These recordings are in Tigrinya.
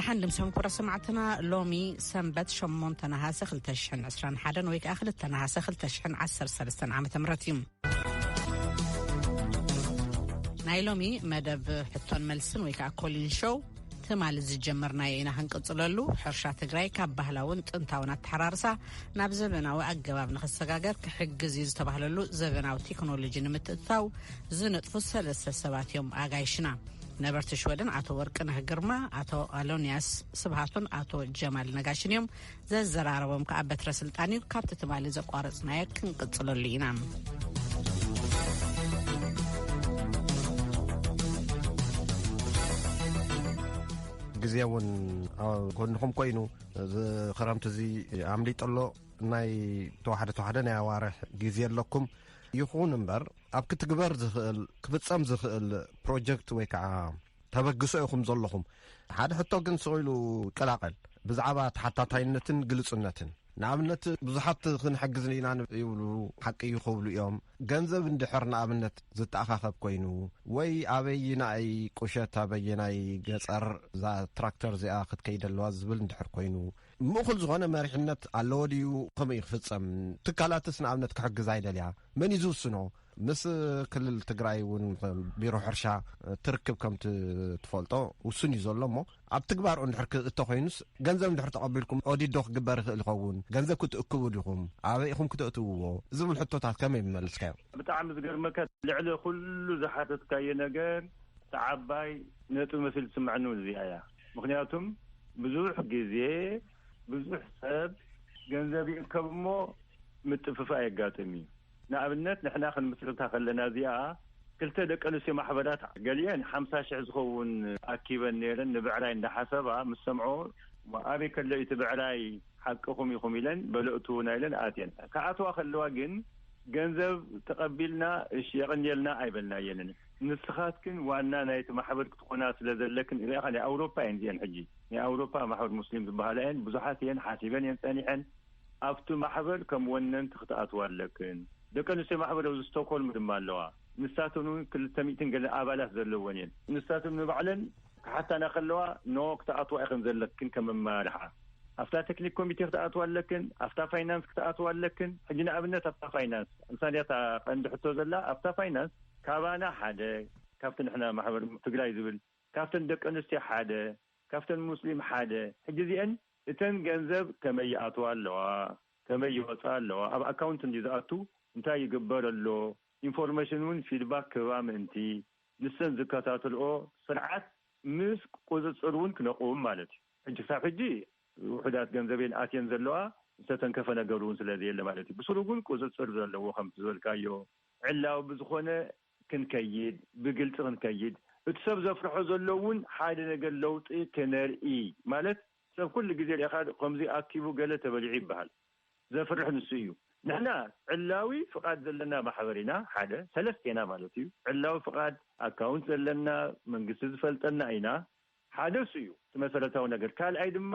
ሓንድም ሰንኩረ ሰማዕትና፣ ሎሚ ሰንበት ሸሞንተ ነሃሰ ክልተ ሽሕን ዕስራን ሓደን ወይ ከዓ ክልተ ነሃሰ ክልተ ሽሕን ዓሰርተ ሰለስተን ዓመተ ምህረት እዩ። ናይ ሎሚ መደብ ሕቶን መልስን ወይ ከዓ ኮሊን ሾው ትማሊ ዝጀመርናዮ ኢና ክንቅጽለሉ። ሕርሻ ትግራይ ካብ ባህላውን ጥንታውን ኣተሓራርሳ ናብ ዘበናዊ ኣገባብ ንኽሰጋገር ክሕግዝ እዩ ዝተባህለሉ ዘበናዊ ቴክኖሎጂ ንምትእትታው ዝነጥፉ ሰለስተ ሰባት እዮም ኣጋይሽና። ነበርቲ ሽወደን ኣቶ ወርቅነህ ግርማ፣ ኣቶ ኣሎንያስ ስብሃቱን ኣቶ ጀማል ነጋሽን እዮም። ዘዘራረቦም ከኣ በትረ ስልጣን እዩ። ካብቲ ትማሊ ዘቋረጽናዮ ክንቅጽለሉ ኢና። ግዜ እውን ኣብ ጎንኹም ኮይኑ፣ እዚ ክረምቲ እዚ ኣምሊጡ ኣሎ። ናይ ተዋሕደ ተዋሕደ ናይ ኣዋርሕ ግዜ ኣለኩም። ይኹን እምበር፣ ኣብ ክትግበር ዝኽእል፣ ክፍጸም ዝኽእል ፕሮጀክት ወይ ከዓ ተበግሶ ኢኹም ዘለኹም። ሓደ ሕቶ ግን ስቕ ኢሉ ይቀላቐል፣ ብዛዕባ ተሓታታይነትን ግልጽነትን። ንኣብነት፣ ብዙሓት ክንሕግዝ ኢና ይብሉ፣ ሓቂ እዩ ክብሉ እዮም። ገንዘብ እንድሕር ንኣብነት ዝተኣኻኸብ ኮይኑ፣ ወይ ኣበይናይ ቁሸት፣ ኣበየናይ ገጸር እዛ ትራክተር እዚኣ ክትከይድ ኣለዋ ዝብል እንድሕር ኮይኑ፣ ምእኹል ዝኾነ መሪሕነት ኣለዎ ድዩ? ከመይ ክፍጸም? ትካላትስ ንኣብነት ክሕግዛ ይደልያ? መን እዩ ዝውስኖ? ምስ ክልል ትግራይ እውን ቢሮ ሕርሻ ትርክብ ከም ትፈልጦ ውሱን እዩ ዘሎ እሞ፣ ኣብ ትግባር እንድሕር ክእቶ ኮይኑስ፣ ገንዘብ እንድሕር ተቐቢልኩም ኦዲት ዶ ክግበር ይኽእል ይኸውን? ገንዘብ ክትእክቡ ዲኹም? ኣበይ ኢኹም ክተእትውዎ? ዝብል ሕቶታት ከመይ ምመልስካዮ? ብጣዕሚ ዝገርመካ፣ ልዕሊ ኩሉ ዝሓተትካዮ ነገር፣ እቲ ዓባይ ነጥቢ መሲል ትስምዐኒ እውን እዚኣ እያ። ምኽንያቱም ብዙሕ ግዜ ብዙሕ ሰብ ገንዘብ ይእከብ እሞ ምጥፍፋእ የጋጥም እዩ። ንኣብነት ንሕና ክንምስርታ ከለና እዚኣ ክልተ ደቂ ኣንስትዮ ማሕበራት፣ ገሊአን ሓምሳ ሽሕ ዝኸውን ኣኪበን ነይረን፣ ንብዕራይ እንዳሓሰባ ምስ ሰምዖ፣ "ኣበይ ከሎ እዩ እቲ ብዕራይ? ሓቅኹም ኢኹም" ኢለን በለእትውና ኢለን ኣትየን። ክኣትዋ ከለዋ ግን ገንዘብ ተቐቢልና፣ "እሺ የቐንየልና" ኣይበልናየንን። "ንስኻትክን ዋና ናይቲ ማሕበር ክትኾና ስለ ዘለክን" ርኢኻ፣ ናይ ኣውሮፓ እየን እዚአን። ሕጂ ናይ ኣውሮፓ ማሕበር ሙስሊም ዝበሃላ እየን፣ ብዙሓት እየን፣ ሓሲበን እየን ጸኒሐን። ኣብቲ ማሕበር ከም ወነንቲ ክትኣትዋ ኣለክን። ደቂ ኣንስትዮ ማሕበር ኣብዚ ስቶክሆልም ድማ ኣለዋ። ንሳተን እውን ክልተ ሚእትን ገለ ኣባላት ዘለወን እየን። ንሳተን ንባዕለን ክሓታና ከለዋ፣ "ኖ፣ ክትኣትዋ ኢኽን ዘለክን ከም ኣመራርሓ። ኣብታ ቴክኒክ ኮሚቴ ክትኣትዋ ኣለክን፣ ኣብታ ፋይናንስ ክትኣትዋ ኣለክን." ሕጂ ንኣብነት ኣብታ ፋይናንስ፣ ንሳ እያ እታ ቀንዲ ሕቶ ዘላ። ኣብታ ፋይናንስ ካባና ሓደ፣ ካብቲ ንሕና ማሕበር ትግራይ ዝብል፣ ካብተን ደቂ ኣንስትዮ ሓደ፣ ካብተን ሙስሊም ሓደ። ሕጂ እዚአን እተን ገንዘብ ከመይ ይኣትዋ ኣለዋ፣ ከመይ ይወፃ ኣለዋ፣ ኣብ ኣካውንት እንዲ ዝኣቱ፣ እንታይ ይግበር ኣሎ፣ ኢንፎርሜሽን እውን ፊድባክ ክህባ ምእንቲ፣ ንሰን ዝከታተልኦ ስርዓት ምስ ቁፅፅር እውን ክነቕውም ማለት እዩ። ሕጂ ክሳብ ሕጂ ውሑዳት ገንዘብ እየን ኣትየን ዘለዋ፣ ዝተተንከፈ ነገር እውን ስለ ዘየለ ማለት እዩ። ብስሩ ግን ቁፅፅር ዘለዎ፣ ከምቲ ዝበልካዮ፣ ዕላዊ ብዝኾነ ክንከይድ፣ ብግልፂ ክንከይድ፣ እቲ ሰብ ዘፍርሖ ዘሎ እውን ሓደ ነገር ለውጢ ክነርኢ፣ ማለት ሰብ ኩሉ ግዜ ርኢኻ ከምዚ ኣኪቡ ገለ ተበሊዑ ይበሃል። ዘፍርሕ ንሱ እዩ። ንሕና ዕላዊ ፍቓድ ዘለና ማሕበር ኢና፣ ሓደ፣ ሰለስተ ኢና ማለት እዩ። ዕላዊ ፍቓድ ኣካውንት ዘለና፣ መንግስቲ ዝፈልጠና ኢና። ሓደ እሱ እዩ እቲ መሰረታዊ ነገር። ካልኣይ ድማ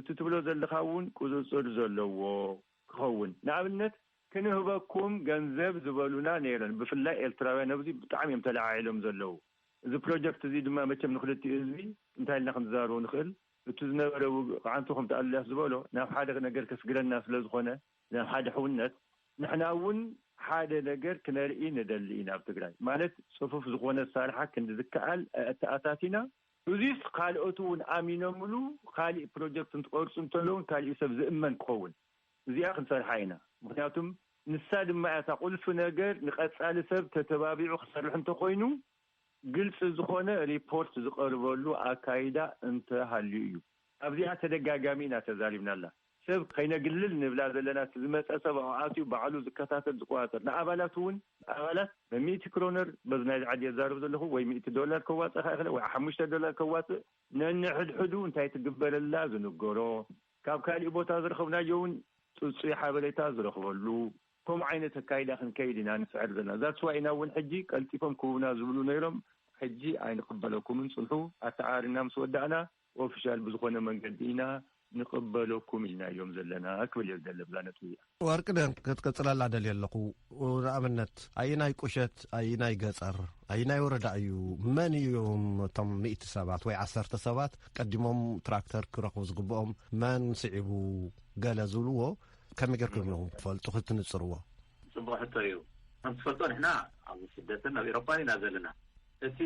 እቲ ትብሎ ዘለኻ እውን ቁፅፅር ዘለዎ ክኸውን። ንኣብነት ክንህበኩም ገንዘብ ዝበሉና ነይረን። ብፍላይ ኤርትራውያን ኣብዚ ብጣዕሚ እዮም ተለዓዒሎም ዘለዉ። እዚ ፕሮጀክት እዚ ድማ መቸም ንክልቲኡ ህዝቢ እንታይ ኢልና ክንዛረቦ ንኽእል? እቲ ዝነበረ ውግእ፣ ክዓንቱ ከምቲ ኣሉላስ ዝበሎ፣ ናብ ሓደ ነገር ከስግረና ስለ ዝኾነ፣ ናብ ሓደ ሕውነት፣ ንሕና እውን ሓደ ነገር ክነርኢ ንደሊ ኢና ኣብ ትግራይ። ማለት ጽፉፍ ዝኾነ ኣሰራርሓ ክንዲ ዝከኣል ኣተኣታቲና፣ እዚስ ካልኦት እውን ኣሚኖምሉ ካሊእ ፕሮጀክት እንትቐርጹ እንተለውን ካሊእ ሰብ ዝእመን ክኸውን፣ እዚኣ ክንሰርሓ ኢና። ምኽንያቱም ንሳ ድማ እያ እታ ቁልፊ ነገር፣ ንቐጻሊ ሰብ ተተባቢዑ ክሰርሕ እንተኾይኑ ግልጺ ዝኾነ ሪፖርት ዝቐርበሉ ኣካይዳ እንተሃልዩ እዩ። ኣብዚኣ ተደጋጋሚ ኢና ተዛሪብናላ። ሰብ ከይነግልል ንብላ ዘለና፣ እቲ ዝመጸ ሰብ ኣብኡ ኣትዩ ባዕሉ ዝከታተል ዝቆጻጸር፣ ንኣባላት እውን፣ ኣባላት በሚእቲ ክሮነር፣ በዚ ናይዚ ዓዲ የዛርብ ዘለኹ፣ ወይ ሚእቲ ዶላር ከዋጽእ ይኽእል፣ ወይ ሓሙሽተ ዶላር ከዋጽእ፣ ነንሕድሕዱ እንታይ ትግበረላ ዝንገሮ፣ ካብ ካሊእ ቦታ ዝረኸብናዮ እውን ጽጹይ ሓበሬታ ዝረኽበሉ፣ ከምኡ ዓይነት ኣካይዳ ክንከይድ ኢና ንስዕር ዘለና። ዛትስ ዋይ ኢና እውን ሕጂ ቀልጢፎም ክህቡና ዝብሉ ነይሮም፣ ሕጂ ኣይንቕበለኩምን፣ ጽንሑ፣ ኣተዓራሪና ምስ ወዳእና ኦፊሻል ብዝኾነ መንገዲ ኢና ንቕበለኩም ኢልና እዮም ዘለና ክብል እየ ዝደሊ ብዛ ነጥቢ እዚኣ። ወርቅነህ፣ ክትቅጽለላ ደልየ ኣለኹ። ንኣብነት፣ ኣይናይ ቁሸት፣ ኣይናይ ገጸር፣ ኣይናይ ወረዳ እዩ? መን እዮም እቶም ሚእቲ ሰባት ወይ ዓሰርተ ሰባት ቀዲሞም ትራክተር ክረኽቡ ዝግብኦም? መን ስዒቡ ገለ ዝብልዎ? ከመይ ጌርኩም ኢኹም ትፈልጡ ክትንጽርዎ? ጽቡቕ ሕቶ እዩ። ከም ትፈልጦ ንሕና ኣብ ስደትን ኣብ ኤሮፓን ኢና ዘለና። እቲ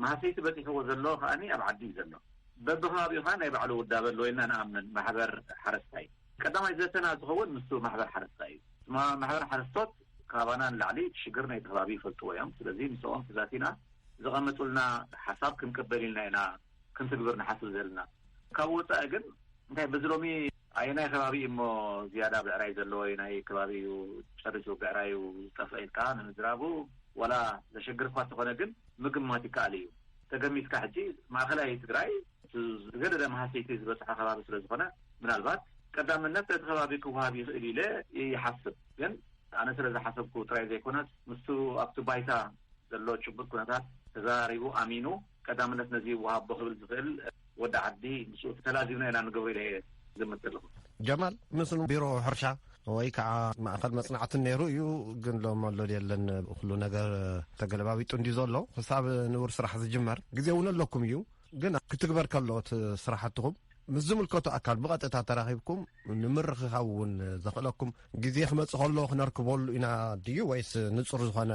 ማህሰይቲ በጺሕዎ ዘሎ ከኣ ኣብ ዓዲ እዩ ዘሎ። በብከባቢኡ ከኣ ናይ ባዕሉ ውዳበ ኣለዎ ኢልና ንኣምን። ማሕበር ሓረስታይ ቀዳማይ ዘተና ዝኸውን ምስ ማሕበር ሓረስታይ እዩ። ማ-፣ ማሕበር ሓረስቶት ካባና ንላዕሊ እቲ ሽግር ናይቲ ከባቢ ይፈልጥዎ እዮም። ስለዚ ምስኦም ተዛቲና ዘቐመጡልና ሓሳብ ክንቅበል ኢልና ኢና ክንትግብር ንሓስብ ዘለና። ካብ ወጻኢ ግን እንታይ በዚ ሎሚ ኣየናይ ከባቢ እዩ እሞ ዝያዳ ብዕራይ ዘለዎ፣ ኣየናይ ከባቢ እዩ ጨሪሱ ብዕራዩ ዝጠፍአ ኢልካ ንምዝራቡ ዋላ ዘሸግር እኳ እንተኾነ ግን ምግማት ይከኣል እዩ። ተገሚትካ ሕጂ ማእኸላይ ትግራይ እቲ ዝገደደ መሃሰይቲ ዝበፅሖ ከባቢ ስለ ዝኾነ ምናልባት ቀዳምነት እቲ ከባቢ ክወሃብ ይኽእል ኢለ ይሓስብ። ግን ኣነ ስለ ዝሓሰብኩ ጥራይ ዘይኮነስ ምስቱ ኣብቲ ባይታ ዘሎ ጭቡጥ ኩነታት ተዘራሪቡ ኣሚኑ ቀዳምነት ነዚ ይወሃቦ ክብል ዝኽእል ወዲ ዓዲ ምስኡ ተላዚብና ኢና ንገብሮ ኢለ እየ ዝግምት ዘለኹ። ጀማል፣ ምስ ቢሮ ሕርሻ ወይ ከዓ ማእኸል መጽናዕትን ነይሩ እዩ፣ ግን ሎም ኣሎ የለን። ኩሉ ነገር ተገለባቢጡ እንዲ ዘሎ ክሳብ ንቡር ስራሕ ዝጅመር ግዜ እውን ኣለኩም እዩ። ግን ክትግበር ከሎ እቲ ስራሕትኹም ምስ ዝምልከቱ ኣካል ብቐጥታ ተራኺብኩም ንምርኽኻብ እውን ዘኽእለኩም ግዜ ክመጽእ ከሎ ክነርክበሉ ኢና ድዩ፣ ወይስ ንጹር ዝኾነ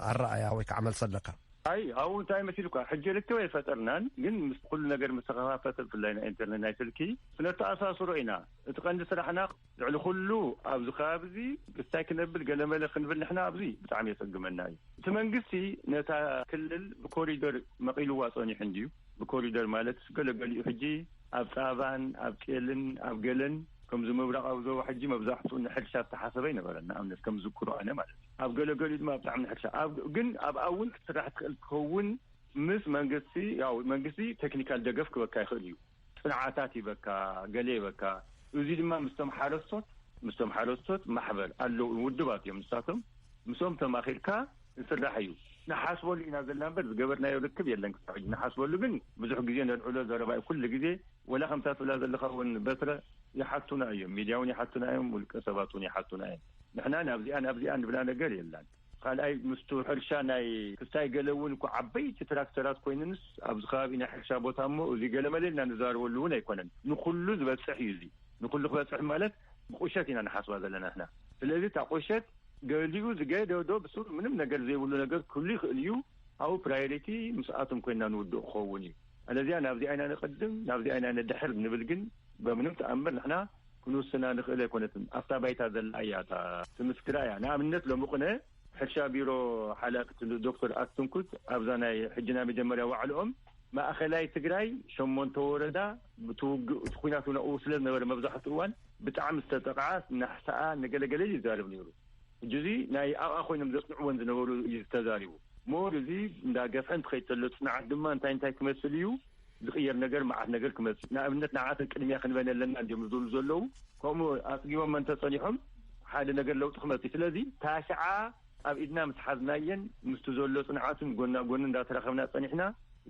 ኣረኣያ ወይ ከዓ መልሲ ኣለካ? ኣይ፣ ኣብኡ እንታይ መሲልኳ፣ ሕጂ ርክብ ኣይፈጠርናን፣ ግን ምስ ኩሉ ነገር ምስ ተኸፋፈተ፣ ብፍላይ ናይ ኢንተርኔት፣ ናይ ስልኪ፣ ስነተኣሳስሮ ኢና። እቲ ቀንዲ ስራሕና ልዕሊ ኩሉ ኣብዚ ከባቢ እዚ ክስታይ ክነብል ገለመለ ክንብል ንሕና ኣብዚ ብጣዕሚ የጸግመና እዩ። እቲ መንግስቲ ነታ ክልል ብኮሪደር መቒልዋ ጸኒሑ እንድዩ። ብኮሪደር ማለት ገለገሊኡ ሕጂ ኣብ ጻባን ኣብ ጤልን ኣብ ገለን ከምዚ ምብራቓዊ ዞባ ሕጂ መብዛሕትኡ ንሕርሻ ዝተሓሰበ ኣይነበረን። ንኣብነት ከም ዝክሮ ኣነ ማለት እዩ። ኣብ ገለገሊኡ ድማ ብጣዕሚ ንሕርሻ ኣብ፣ ግን ኣብኣ እውን ክትስራሕ ትኽእል ትኸውን ምስ መንግስቲ፣ ያው መንግስቲ ቴክኒካል ደገፍ ክበካ ይኽእል እዩ። ጽንዓታት ይበካ፣ ገለ ይበካ። እዚ ድማ ምስቶም ሓረስቶት፣ ምስቶም ሓረስቶት ማሕበር ኣለዉ፣ ውድባት እዮም ንሳቶም። ምስኦም ተማኺርካ ዝስራሕ እዩ። ንሓስበሉ ኢና ዘለና እምበር ዝገበርናዮ ርክብ የለን ክሳብ ሕጂ። ንሓስበሉ ግን ብዙሕ ግዜ ነልዕሎ ዘረባ እዩ። ኩሉ ግዜ ወላ ከምታ ትብላ ዘለኻ እውን በትረ ይሓቱና እዮም፣ ሚድያ እውን ይሓቱና እዮም፣ ውልቀ ሰባት እውን ይሓቱና እዮም። ንሕና ናብዚኣ ናብዚኣ ንብላ ነገር የላን። ካልኣይ ምስቱ ሕርሻ ናይ ክስታይ ገለ እውን እኮ ዓበይቲ ትራክተራት ኮይነንስ ኣብዚ ከባቢ ናይ ሕርሻ ቦታ እሞ እዚ ገለ መለ ኢልና ንዛረበሉ እውን ኣይኮነን። ንኩሉ ዝበፅሕ እዩ እዚ። ንኩሉ ክበፅሕ ማለት ብቁሸት ኢና ንሓስባ ዘለና ንሕና። ስለዚ እታ ቁሸት ገሊኡ ዝገደዶ ብስሩ ምንም ነገር ዘይብሉ ነገር ክህሉ ይኽእል እዩ። ኣብኡ ፕራዮሪቲ ምስኣቶም ኮይና ንውድእ ክኸውን እዩ። ኣለዚያ ናብዚኣ ኢና ንቕድም ናብዚኣ ኢና ንድሕር ንብል ግን በምንም ተኣምር ንሕና ክንውስና ንኽእል ኣይኮነትን። ኣብታ ባይታ ዘላ እያ እታ ትምስክራ እያ። ንኣብነት ሎሚ ቁነ ሕርሻ ቢሮ ሓላፊት ዶክተር ኣትንኩት ኣብዛ ናይ ሕጂ ናይ መጀመርያ ዋዕልኦም ማእኸላይ ትግራይ ሸሞንተ ወረዳ ብትውግእ እቲ ኩናት እውን ኣብኡ ስለ ዝነበረ መብዛሕትኡ እዋን ብጣዕሚ ዝተጠቕዓ ናሕሰኣ ንገለገለ እዩ ይዛረብ ነይሩ። ሕጂ እዚ ናይ ኣብኣ ኮይኖም ዘፅንዕወን ዝነበሩ እዩ ዝተዛሪቡ። ሞር እዚ እንዳ ገፍሐ እንትኸይድ ተሎ ፅንዓት ድማ እንታይ እንታይ ክመስል እዩ ዝቕየር ነገር መዓት ነገር ክመፅእ። ንኣብነት ንዓተን ቅድሚያ ክንበን ኣለና እንዲዮም ዝብሉ ዘለዉ። ከምኡ ኣፅጊቦም እንተፀኒሖም ሓደ ነገር ለውጢ ክመፅእ። ስለዚ ታሽዓ ኣብ ኢድና ምስ ሓዝናየን ምስቲ ዘሎ ፅንዓትን ጎና ጎኒ እንዳተራኸብና ፀኒሕና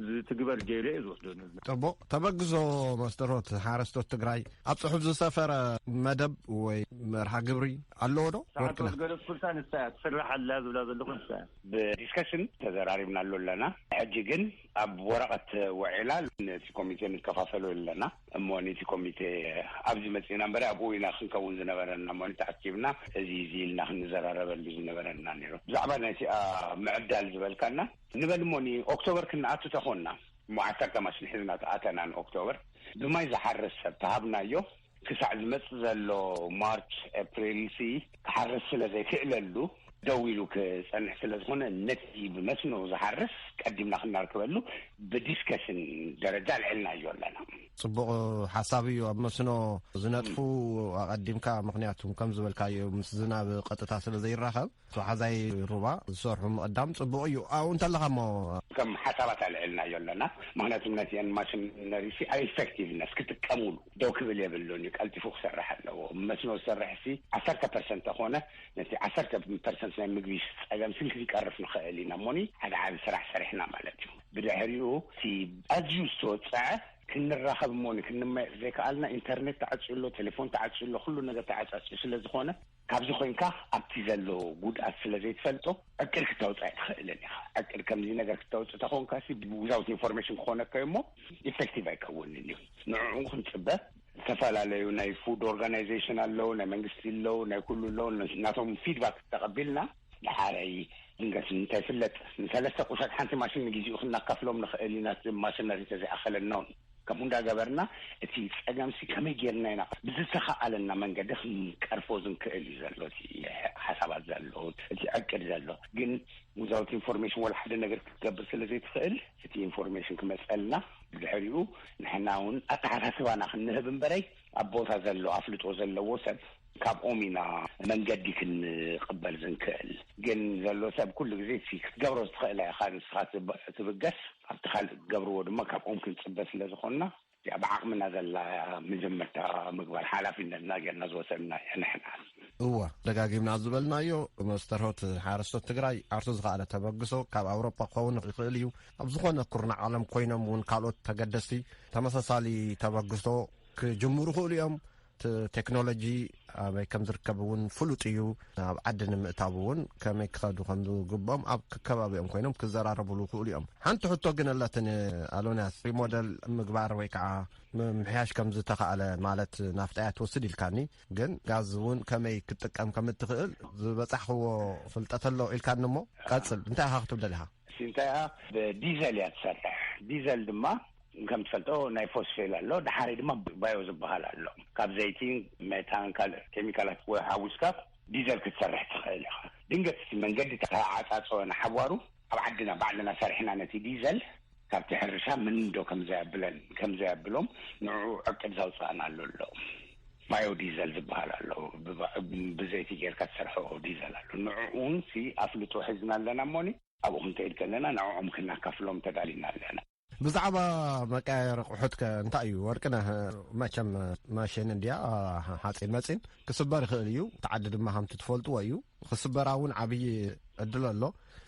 ዝትግበር ገይረ እየ ዝወስዶ። ጥቡቕ ተበግሶ። መስተሮት ሓረስቶት ትግራይ ኣብ ጽሑፍ ዝሰፈረ መደብ ወይ መርሃ ግብሪ ኣለዎ ዶ? ሰዓት ወርቅነህ ዝገለጽኩልካ ንሳ እያ ትስራሕ ኣላ ዝብላ ዘለኹ ንሳ እያ። ብዲስከሽን ተዘራሪብናሉ ኣለና። ሕጂ ግን ኣብ ወረቐት ወዒላ ነቲ ኮሚቴ ንከፋፈሎ ኣለና። እሞ ነቲ ኮሚቴ ኣብዚ መጺእና እምበር ኣብኡ ኢና ክንከውን ዝነበረና። እሞ ተኣኪብና እዚ እዚ ኢልና ክንዘራረበሉ ዝነበረና ነይሩ። ብዛዕባ ናይቲኣ ምዕዳል ዝበልካና ንበል እሞ ንኦክቶበር ክንኣቱ ተኾንና እሞ ዓሰርተ ማሽን ሒዝና ተኣተና ንኦክቶበር። ብማይ ዝሓርስ ሰብ ተሃብናዮ። ክሳዕ ዝመጽእ ዘሎ ማርች፣ ኤፕሪል ሲ ክሓርስ ስለ ዘይክእለሉ ደው ኢሉ ክጸንሕ ስለ ዝኾነ ነቲ ብመስኖ ዝሓርስ ቀዲምና ክናርከበሉ ብዲስከሽን ደረጃ ኣልዒልናዮ ኣለና። ጽቡቕ ሓሳብ እዩ። ኣብ መስኖ ዝነጥፉ ኣቐዲምካ፣ ምኽንያቱ ከም ዝበልካዮ ምስ ዝናብ ቀጥታ ስለ ዘይራኸብ፣ ተሓዛይ ሩባ ዝሰርሑ ምቕዳም ጽቡቕ እዩ። ኣብኡ እንተለኻ እሞ ከም ሓሳባት ኣልዒልናዮ ኣለና። ምኽንያቱ ነቲአን ማሽነሪሲ ኣብ ኢፌክቲቭነስ ክጥቀሙሉ ደው ክብል የብሉን እዩ። ቀልጢፉ ክሰርሕ ኣለዎ። መስኖ ዝሰርሕ ሲ ዓሰርተ ፐርሰንት ተኾነ ነቲ ዓሰርተ ፐርሰንት ናይ ምግቢ ጸገም ሲ ክንቀርፍ ንኽእል ኢና። እሞኒ ሓደ ዓቢ ስራሕ ሰሪሕና ማለት እዩ። ብድሕሪኡ እቲ ኣዝዩ ዝተወጸዐ ክንራኸብ እሞ ክንመያየጥ ዘይከኣልና፣ ኢንተርኔት ተዓፅዩ ኣሎ፣ ቴሌፎን ተዓፅዩ ኣሎ፣ ኩሉ ነገር ተዓፃፅዩ ስለ ዝኾነ፣ ካብዚ ኮይንካ ኣብቲ ዘሎ ጉድኣት ስለ ዘይትፈልጦ ዕቅድ ክተውፅእ ኣይትኽእልን ኢኻ። ዕቅድ ከምዚ ነገር ክተውፅእ ተኾንካ ሲ፣ ዊዛውት ኢንፎርሜሽን ክኾነካ እዩ እሞ ኢፌክቲቭ ኣይከውንን እዩ። ንዕኡ ክንፅበ፣ ዝተፈላለዩ ናይ ፉድ ኦርጋናይዜሽን ኣለዉ፣ ናይ መንግስቲ ኣለዉ፣ ናይ ኩሉ ኣለዉ። ናቶም ፊድባክ ተቐቢልና፣ ድሓረይ ድንገት እንተይፍለጥ፣ ንሰለስተ ቁሸት ሓንቲ ማሽን ንግዜኡ ክናካፍሎም ንኽእል ኢና፣ እቲ ማሽነሪ ተዘይኣኸለና እውን። ከምኡ እንዳገበርና፣ እቲ ጸገምሲ ከመይ ጌርና ኢና ብዝተኸኣለና መንገዲ ክንቀርፎ ዝንክእል እዩ ዘሎ፣ እቲ ሓሳባት ዘሎ፣ እቲ ዕቅድ ዘሎ። ግን ዊዛውት ኢንፎርሜሽን ወላ ሓደ ነገር ክትገብር ስለ ዘይትኽእል፣ እቲ ኢንፎርሜሽን ክመጸልና፣ ብድሕሪኡ ንሕና እውን ኣተሓሳስባና ክንህብ እምበረይ፣ ኣብ ቦታ ዘሎ ኣፍልጦ ዘለዎ ሰብ ካብኦም ኢና መንገዲ ክንቕበል ዝንክእል። ግን ዘሎ ሰብ ኩሉ ግዜ እቲ ክትገብሮ ዝትኽእላ ኢኻ ንስኻ ትብ-፣ ትብገስ፣ ኣብቲ ካልእ ክትገብርዎ ድማ ካብኦም ክንጽበ ስለ ዝኾንና፣ እዚኣ ብዓቕምና ዘላ መጀመርታ ምግባር ሓላፊነትና ጌርና ዝወሰድና እያ ንሕና። እወ፣ ደጋጊምና ዝበልናዮ፣ መስተርሆት ሓረስቶት ትግራይ ዓርሱ ዝኸኣለ ተበግሶ ካብ ኣውሮጳ ክኸውን ይኽእል እዩ። ኣብ ዝኾነ ኩርናዕ ዓለም ኮይኖም እውን ካልኦት ተገደስቲ ተመሳሳሊ ተበግሶ ክጅምሩ ይኽእሉ እዮም። እቲ ቴክኖሎጂ ኣበይ ከም ዝርከብ እውን ፍሉጥ እዩ። ኣብ ዓዲ ንምእታው እውን ከመይ ክኸዱ ከም ዝግብኦም ኣብ ከባቢኦም ኮይኖም ክዘራረብሉ ይኽእሉ እዮም። ሓንቲ ሕቶ ግን ኣለትኒ ኣሎንያስ፣ ሪሞደል ምግባር ወይ ከዓ ምምሕያሽ ከም ዝተኻእለ፣ ማለት ናፍጣ እያ ትወስድ ኢልካኒ፣ ግን ጋዝ እውን ከመይ ክትጥቀም ከም እትኽእል ዝበጻሕኽዎ ፍልጠት ኣሎ ኢልካኒ እሞ ቀጽል፣ እንታይ ኢኻ ክትብል ደሊኻ? እሺ፣ እንታይ እያ? ብዲዘል እያ ትሰርሕ። ዲዘል ድማ ከም ትፈልጦ ናይ ፎስፌል ኣሎ፣ ድሓሪ ድማ ባዮ ዝበሃል ኣሎ። ካብ ዘይቲ፣ ሜታን ካልእ ኬሚካላት ወይ ሓዊስካ ዲዘል ክትሰርሕ ትኽእል ኢኻ። ድንገት እቲ መንገዲ ተዓጻጸወ ንሓዋሩ፣ ኣብ ዓድና ባዕልና ሰሪሕና ነቲ ዲዘል ካብቲ ሕርሻ ምን ዶ ከም ዘየብለን፣ ከም ዘየብሎም ንዕኡ ዕቅድ ዘውጻእናሉ ኣሎ። ባዮ ዲዘል ዝበሃል ኣሎ። ብባ-፣ ብዘይቲ ጌርካ ትሰርሖ ዲዘል ኣሎ። ንዕኡ እውን ሲ ኣፍልጦ ሒዝና ኣለና እሞኒ፣ ኣብኡ ክንከይድ ከለና ንዕኦም ክናካፍሎም ተዳሊና ኣለና። ብዛዕባ መቀያየሪ ኣቑሑት ከ እንታይ እዩ? ወርቅነህ፣ መቸም ማሽን እንድያ፣ ሓፂን መፂን ክስበር ይኽእል እዩ። እቲ ዓዲ ድማ ከምቲ ትፈልጥዎ እዩ። ክስበራ እውን ዓብዪ ዕድል ኣሎ።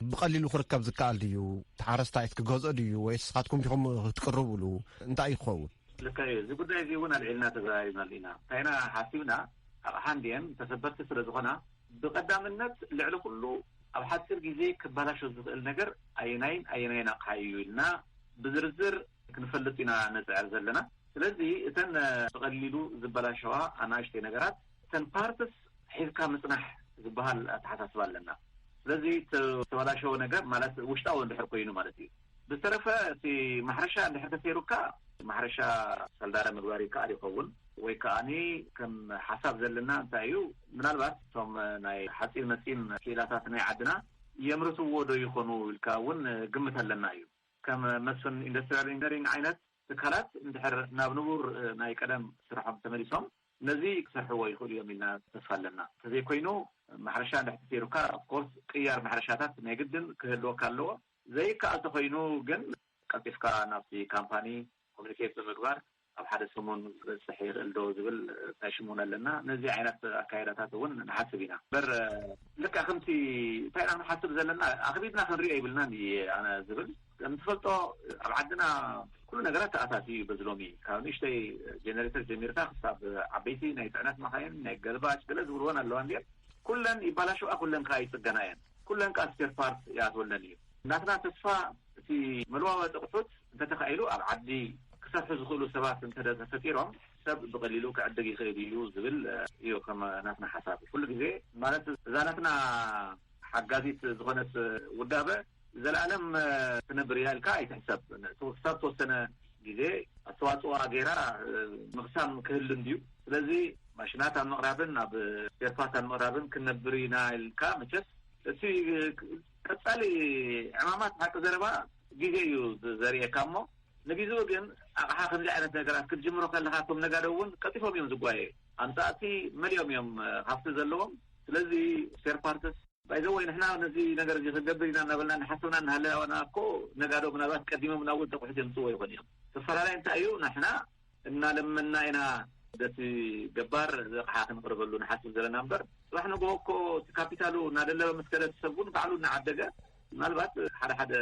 ብቐሊሉ ክርከብ ዝከኣል ድዩ? እቲ ሓረስታይ ክገዝኦ ድዩ? ወይስ ንስኻትኩም ዲኹም ክትቅርብሉ? እንታይ እዩ ክኸውን? ልክዕ እዩ። እዚ ጉዳይ እዚ እውን ኣልዒልና ተዘራሪብናሉ ኢና። እንታይ ኢና ሓሲብና? ኣቕሓ እንድየን ተሰበርቲ ስለ ዝኾና፣ ብቐዳምነት ልዕሊ ኩሉ ኣብ ሓፂር ግዜ ክበላሾ ዝኽእል ነገር ኣየናይን ኣየናይን ኣቕሓ እዩ ኢልና ብዝርዝር ክንፈልጥ ኢና ንፅዕር ዘለና። ስለዚ እተን፣ እ፣ ብቐሊሉ ዝበላሸዋ ኣናእሽተይ ነገራት፣ እተን ፓርትስ ሒዝካ ምፅናሕ ዝበሃል ኣተሓሳስባ ኣለና። ስለዚ እቲ ዝተበላሸወ ነገር ማለት ውሽጣዊ እንድሕር ኮይኑ ማለት እዩ። ብዝተረፈ እቲ ማሕረሻ እንድሕር ተሰይሩካ፣ ማሕረሻ ሰልዳረ ምግባር ይከኣል ይኸውን። ወይ ከኣኒ ከም ሓሳብ ዘለና እንታይ እዩ፣ ምናልባት እቶም ናይ ሓፂን መፂን ክኢላታት ናይ ዓድና የምርትዎ ዶ ይኾኑ ኢልካ እውን ግምት ኣለና እዩ። ከም መስፍን ኢንዱስትሪያል ኢንጂነሪንግ ዓይነት ትካላት እንድሕር ናብ ንቡር ናይ ቀደም ስርሖም ተመሊሶም ነዚ ክሰርሕዎ ይኽእሉ እዮም ኢልና ተስፋ ኣለና። እንተዘይኮይኑ ማሕረሻ እንድሕር ተሰይሩካ፣ ኦፍኮርስ ቅያር ማሕረሻታት ናይ ግድን ክህልወካ ኣለዎ። ዘይከኣል ተኾይኑ ግን ቀልጢፍካ ናብቲ ካምፓኒ ኮሚኒኬት ብምግባር ኣብ ሓደ ሰሙን ክበፅሕ ይኽእል ዶ ዝብል ናይ ሽሙን ኣለና። ነዚ ዓይነት ኣካይዳታት እውን ንሓስብ ኢና። በር ልክዕ ከምቲ እንታይ ኢና ንሓስብ ዘለና፣ ኣኽቢድና ክንሪኦ ይብልናን እየ ኣነ ዝብል። ከም ትፈልጦ ኣብ ዓድና ኩሉ ነገራት ተኣታትዩ እዩ። በዚ ሎሚ ካብ ንእሽተይ ጀነሬተር ጀሚርካ ክሳብ ዓበይቲ ናይ ፅዕነት መኻይን፣ ናይ ገልባጭ ገለ ዝብልወን ኣለዋ እንድየን። ኩለን ይባላሸዋ፣ ኩለን ከዓ ይፅገና እየን። ኩለን ከዓ ስፔር ፓርት ይኣትወለን እዩ። ናትና ተስፋ እቲ መለዋወጢ ኣቑሑት እንተተኻኢሉ ኣብ ዓዲ ክሰርሑ ዝኽእሉ ሰባት እንተ ተፈጢሮም ሰብ ብቐሊሉ ክዕድግ ይኽእል እዩ ዝብል እዩ ከም ናትና ሓሳብ። ኩሉ ግዜ ማለት እዛ ናትና ሓጋዚት ዝኾነት ውዳበ ዘላለም ትነብር እያ ኢልካ ኣይትሕሰብ። ክሳብ ተወሰነ ግዜ ኣስተዋፅኦ ገይራ ምቕሳም ክህሉ እንድዩ። ስለዚ ማሽናት ኣብ ምቕራብን ኣብ ስፔር ፓርት ኣብ ምቕራብን ክንነብር ኢና ኢልካ መቸስ እቲ ቀጻሊ ዕማማት ሓቂ ዘረባ ግዜ እዩ ዘርእየካ እሞ ንግዜኡ ግን ኣቕሓ ከምዚ ዓይነት ነገራት ክትጅምሮ ከለኻ እቶም ነጋዶ እውን ቀልጢፎም እዮም ዝጓየ ኣምፃእቲ መሊኦም እዮም ሃፍቲ ዘለዎም። ስለዚ ስፔር ፓርትስ ባይዘወይ ንሕና ነዚ ነገር እዚ ክንገብር ኢና እናበልና እናሓሰብና እናሃለና እኮ ነጋዶ ምናልባት ቀዲሞም ናብ እውን ተቑሑት የምፅዎ ይኾን እዮም። ተፈላለይ እንታይ እዩ ንሕና እናለመና ኢና በቲ ገባር ዘቕሓ ክንቕርበሉ ንሓስብ ዘለና እምበር ፅባሕ ንግሆ እኮ እቲ ካፒታሉ እናደለበ ምስ ከደ እቲ ሰብ እውን ባዕሉ እናዓደገ ምናልባት ሓደ ሓደ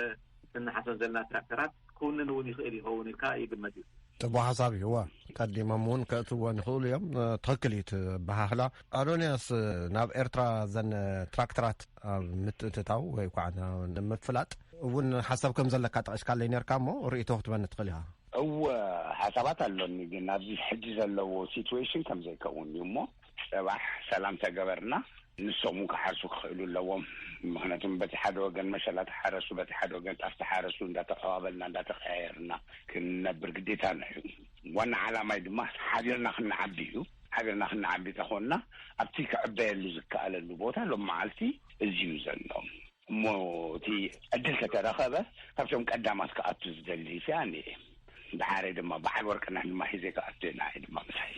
እንሓሰብ ዘለና ትራክተራት ክውንን እውን ይኽእል ይኸውን ኢልካ ይግመት እዩ። ጽቡቅ ሓሳብ እዩ። እዋ፣ ቀዲሞም እውን ከእትዎ ንኽእሉ እዮም። ትኽክል እዩ እቲ ኣበሃህላ። ኣዶንያስ፣ ናብ ኤርትራ ዘን ትራክተራት ኣብ ምትእትታው ወይ ከዓ ንምፍላጥ እውን ሓሳብ ከም ዘለካ ጠቒስካለይ ነርካ፣ እሞ ርእይቶ ክትበኒ ትኽእል ኢኻ። እወ፣ ሓሳባት ኣሎኒ፣ ግን ኣብዚ ሕጂ ዘለዎ ሲትዌሽን ከም ዘይከውን እዩ እሞ፣ ጽባሕ ሰላም ተገበርና፣ ንሶም እውን ክሓርሱ ክኽእሉ ኣለዎም። ምኽንያቱም በቲ ሓደ ወገን መሸላ ተሓረሱ፣ በቲ ሓደ ወገን ጣፍ ተሓረሱ እንዳተቐባበልና እንዳተቐያየርና ክንነብር ግዴታና እዩ። ዋና ዓላማይ ድማ ሓቢርና ክንዓቢ እዩ። ሓቢርና ክንዓቢ ተኾንና፣ ኣብቲ ክዕበየሉ ዝከኣለሉ ቦታ ሎም መዓልቲ እዚ እዩ ዘሎ። እሞ እቲ ዕድል ከተረኸበ፣ ካብቶም ቀዳማት ክኣቱ ዝደሊ ሲ ኣነ እየ። ደሓረይ ድማ በዓል ወርቅነህ ድማ ሒዘ ክኣቱ እየ፣ ንዓይ ድማ ምሳይ።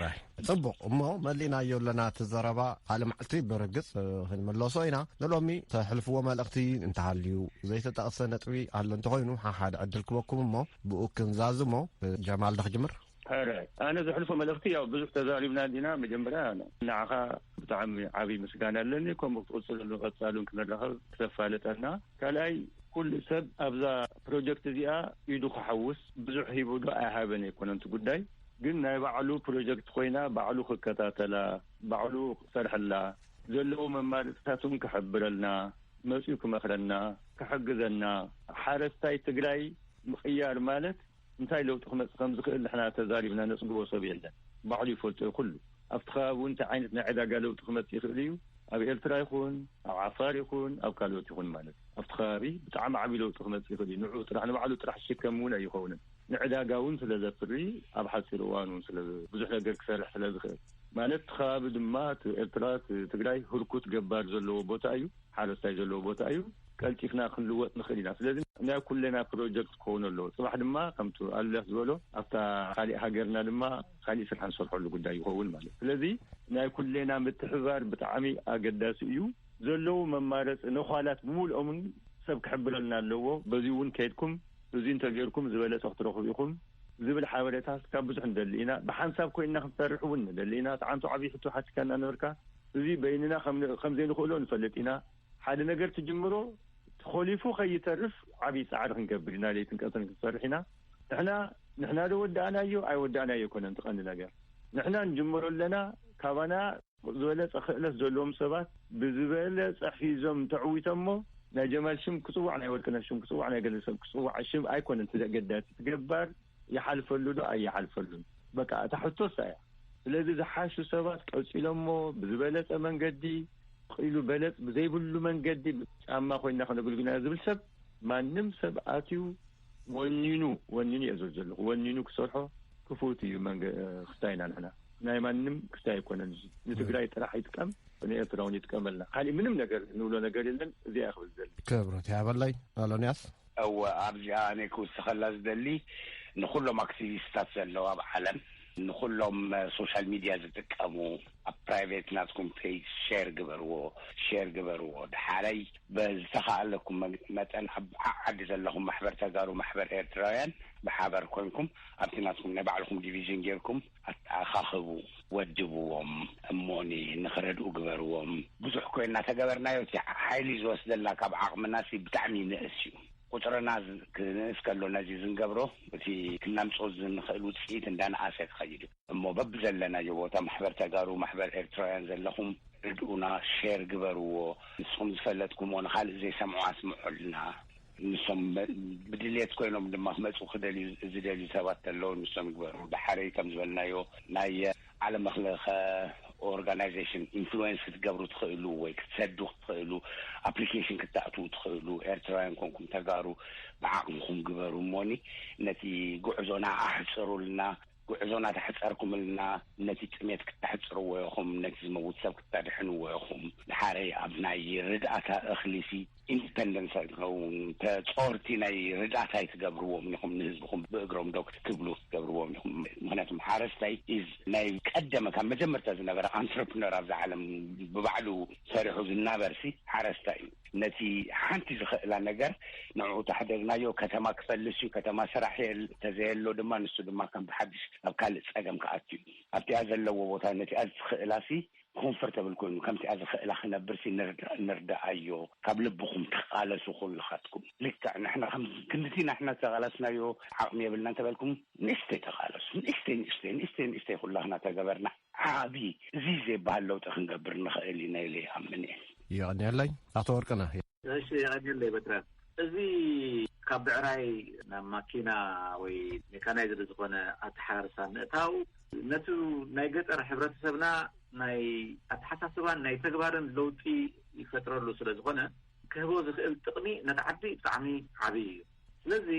ራይ። ጽቡቕ። እሞ መሊእናዮ ኣለና እቲ ዘረባ። ካልእ መዓልቲ ብርግጽ፣ እ፣ ክንምለሶ ኢና። ንሎሚ ተሕልፍዎ መልእኽቲ እንተሃልዩ፣ ዘይተጠቕሰ ነጥቢ ኣሎ እንተኾይኑ፣ ሓሓደ ዕድል ክበኩም እሞ ብኡ ክንዛዝሞ። እ፣ ጀማል፣ ዶ ክጅምር? ሕረ፣ ኣነ ዘሕልፎ መልእኽቲ፣ ያው ብዙሕ ተዛሪብና እንዲና። መጀመርያ ንዓኻ ብጣዕሚ ዓብዪ ምስጋና ኣለኒ። ከምኡ ክትቕጽለሉ፣ ቀጻሉን ክንራኸብ ክተፋልጠና። ካልኣይ፣ ኩሉ ሰብ ኣብዛ ፕሮጀክት እዚኣ ኢዱ ክሓውስ፣ ብዙሕ ሂቡ ዶ ኣይሃበን ኣይኮነን እቲ ጉዳይ፣ ግን ናይ ባዕሉ ፕሮጀክት ኮይና፣ ባዕሉ ክከታተላ፣ ባዕሉ ክሰርሐላ፣ ዘለዎ መማረፅታት እውን ክሕብረልና፣ መፅኡ ክመኽረና፣ ክሕግዘና። ሓረስታይ ትግራይ ምቕያር ማለት እንታይ ለውጢ ክመፅእ ከም ዝኽእል ንሕና ተዛሪብና ነፅግቦ ሰብ የለን። ባዕሉ ይፈልጦ እዩ ኩሉ። ኣብቲ ከባቢ እውን እንታይ ዓይነት ናይ ዕዳጋ ለውጢ ክመፅእ ይኽእል እዩ። ኣብ ኤርትራ ይኹን፣ ኣብ ዓፋር ይኹን፣ ኣብ ካልኦት ይኹን ማለት እዩ። ኣብቲ ከባቢ ብጣዕሚ ዓብዪ ለውጢ ክመፅእ ይኽእል እዩ። ንዑ ጥራሕ፣ ንባዕሉ ጥራሕ ዝሽከም እውን ኣይኸውንን። ንዕዳጋ እውን ስለ ዘፍሪ፣ ኣብ ሓፂር እዋን እውን ስለ ብዙሕ ነገር ክሰርሕ ስለ ዝኽእል ማለት፣ እቲ ከባቢ ድማ እቲ ኤርትራ፣ እቲ ትግራይ ህርኩት ገባር ዘለዎ ቦታ እዩ። ሓረስታይ ዘለዎ ቦታ እዩ። ቀልጢፍና ክንልወጥ ንኽእል ኢና። ስለዚ ናይ ኩለና ፕሮጀክት ክኸውን ኣለዎ። ጽባሕ ድማ ከምቲ ኣሉላ ዝበሎ፣ ኣብታ ካሊእ ሃገርና ድማ ካሊእ ስራሕ ንሰርሐሉ ጉዳይ ይኸውን ማለት እዩ። ስለዚ ናይ ኩለና ምትሕብባር ብጣዕሚ ኣገዳሲ እዩ። ዘለዉ መማረፂ ነዃላት ብምልኦምን ሰብ ክሕብረልና ኣለዎ። በዚ እውን ከይድኩም፣ እዚ እንተገይርኩም ዝበለፀ ክትረኽቡ ኢኹም ዝብል ሓበሬታ ካብ ብዙሕ ንደሊ ኢና። ብሓንሳብ ኮይንና ክንሰርሕ እውን ንደሊ ኢና። እቲ ዓንቶ ዓብዪ ሕቶ ሓቲትካና ነበርካ። እዚ በይንና ከም፣ ከም ዘይንኽእሎ ንፈልጥ ኢና። ሓደ ነገር ትጅምሮ ተኾሊፉ ከይተርፍ ዓብዪ ጻዕሪ ክንገብር ኢና። ለይትን ቀትርን ክንሰርሕ ኢና። ንሕና፣ ንሕና ዶ ወዳእናዮ ኣይወዳእናዮ ኣይኮነን እቲ ቀንዲ ነገር። ንሕና ንጅምሮ ኣለና። ካባና ዝበለጸ ክእለት ዘለዎም ሰባት ብዝበለጸ ሒዞም ተዕዊቶሞ፣ ናይ ጀማል ሽም ክጽዋዕ፣ ናይ ወርቅነህ ሽም ክጽዋዕ፣ ናይ ገለ ሰብ ክጽዋዕ ሽም ኣይኮነን እቲ ዘገዳሲ። እቲ ገባር ይሓልፈሉ ዶ ኣይሓልፈሉን? በቃ እታ ሕቶ እሳ እያ። ስለዚ ዝሓሹ ሰባት ቀጺሎሞ ብዝበለጸ መንገዲ፣ ኢሉ በለጽ ብዘይብሉ መንገዲ ጫማ ኮይና ከነገልግልና ዝብል ሰብ፣ ማንም ሰብ ኣትዩ ወኒኑ፣ ወኒኑ እየ ዝብል ዘለኹ፣ ወኒኑ ክሰርሖ ክፉት እዩ መንገ-፣ ክስታይና ንሕና። ናይ ማንም ክስታይ ኣይኮነን እዚ። ንትግራይ ጥራሕ ይጥቀም፣ ንኤርትራ እውን ይጥቀመልና። ካሊእ ምንም ነገር ንብሎ ነገር የለን። እዚኣ እየ ክብል ዝደሊ። ክብረት ይሃበለይ ኣሎንያስ። እወ፣ ኣብዚኣ ኣነ ክውስኸላ ዝደሊ፣ ንኹሎም ኣክቲቪስታት ዘለዉ ኣብ ዓለም፣ ንኹሎም ሶሻል ሚድያ ዝጥቀሙ፣ ኣብ ፕራይቬት ናትኩም ፔጅ ሼር ግበርዎ፣ ሼር ግበርዎ። ድሓረይ በዝተኻእለኩም መ-፣ መጠን ኣብ ዓዲ ዘለኹም ማሕበር ተጋሩ፣ ማሕበር ኤርትራውያን ብሓበር ኮንኩም ኣብቲ ናትኩም ናይ ባዕልኹም ዲቪዥን ጌርኩም ኣተኣኻኽቡ፣ ወድብዎም፣ እሞኒ ንኽረድኡ ግበርዎም። ብዙሕ ኮይና ተገበርናዮ፣ እቲ ሓይሊ ዝወስደልና ካብ ዓቕምና ሲ ብጣዕሚ ይንእስ እዩ። ቁጽርና ዝ-፣ ክንእስ ከሎ ነዚ ዝንገብሮ፣ እቲ ክነምጾ ዝንኽእል ውጽኢት እንዳንኣሰ ክኸይድ እዩ። እሞ በብዘለናዮ ቦታ ማሕበር ተጋሩ፣ ማሕበር ኤርትራውያን ዘለኹም ርድኡና፣ ሼር ግበርዎ። ንስኹም ዝፈለጥኩሞ ንኻልእ ዘይሰምዑ ኣስምዑልና። ንሶም መ-፣ ብድልየት ኮይኖም ድማ ክመጹ ክደልዩ፣ ዝደልዩ ሰባት ተለዉ ንሶም ይግበሩ። ድሓረይ ከም ዝበልናዮ ናይ ዓለም ለኸ ኦርጋናይዜሽን ኢንፍሉዌንስ ክትገብሩ ትኽእሉ ወይ ክትሰዱ ክትኽእሉ፣ ኣፕሊኬሽን ክትኣትዉ ትኽእሉ። ኤርትራውያን ኮንኩም ተጋሩ ብዓቕምኹም ግበሩ እሞኒ ነቲ ጉዕዞና ኣሕጽሩልና። ጉዕዞና ተሕጸርኩምልና ነቲ ጥሜት ክተሕጽርዎ ኢኹም፣ ነቲ ዝመውት ሰብ ክታድሕንዎ ኢኹም። ድሓረይ ኣብ ናይ ርድኣታ እኽሊሲ ኢንዲፐንደንስ ኣይትኸውን፣ ተጾርቲ ናይ ርዳእታ ኣይትገብርዎም ኢኹም፣ ንህዝብኹም ብእግሮም ደው ክትብሉ ክትገብርዎም ኢኹም። ምኽንያቱም ሓረስታይ ኢዝ ናይ ቀደመ፣ ካብ መጀመርታ ዝነበረ ኣንትረፕነር ኣብዛ ዓለም ብባዕሉ ሰሪሑ ዝናበርሲ፣ ሓረስታይ እዩ። ነቲ ሓንቲ ዝኽእላ ነገር ንዕኡ ተሕደግናዮ። ከተማ ክፈልስ እዩ፣ ከተማ ስራሕ የል-፣ ተዘየሎ ድማ ንሱ ድማ ከም ብሓድሽ ኣብ ካልእ ጸገም ክኣቱ እዩ። ኣብቲኣ ዘለዎ ቦታ ነቲኣ ዝኽእላሲ ኮንፈርተብል ኮይኑ ከምቲኣ ዝኽእላ ክነብርሲ ንርዳ-፣ ንርዳኣዮ። ካብ ልብኹም ተቓለሱ ኩልኻትኩም። ልክዕ ንሕና ከም ክንድቲ ንሕና ዝተቓለስናዮ ዓቕሚ የብልና እንተበልኩም ንእሽተይ ተቓለሱ። ንእሽተይ፣ ንእሽተይ፣ ንእሽተይ፣ ንእሽተይ ኩላኽና ተገበርና ዓቢ እዚ ዘይበሃል ለውጢ ክንገብር ንኽእል ኢና ኢለ ይኣምን እየ። ይቐንየለይ ኣቶ ወርቅነህ። እሺ፣ የቐንየለይ በትረ። እዚ ካብ ብዕራይ ናብ ማኪና ወይ ሜካናይዝድ ዝኾነ ኣተሓራርሳ ምእታው ነቱ ናይ ገጠር ሕብረተሰብና ናይ ኣተሓሳስባን ናይ ተግባርን ለውጢ ይፈጥረሉ ስለ ዝኾነ ክህቦ ዝኽእል ጥቕሚ ነቲ ዓዲ ብጣዕሚ ዓብዪ እዩ። ስለዚ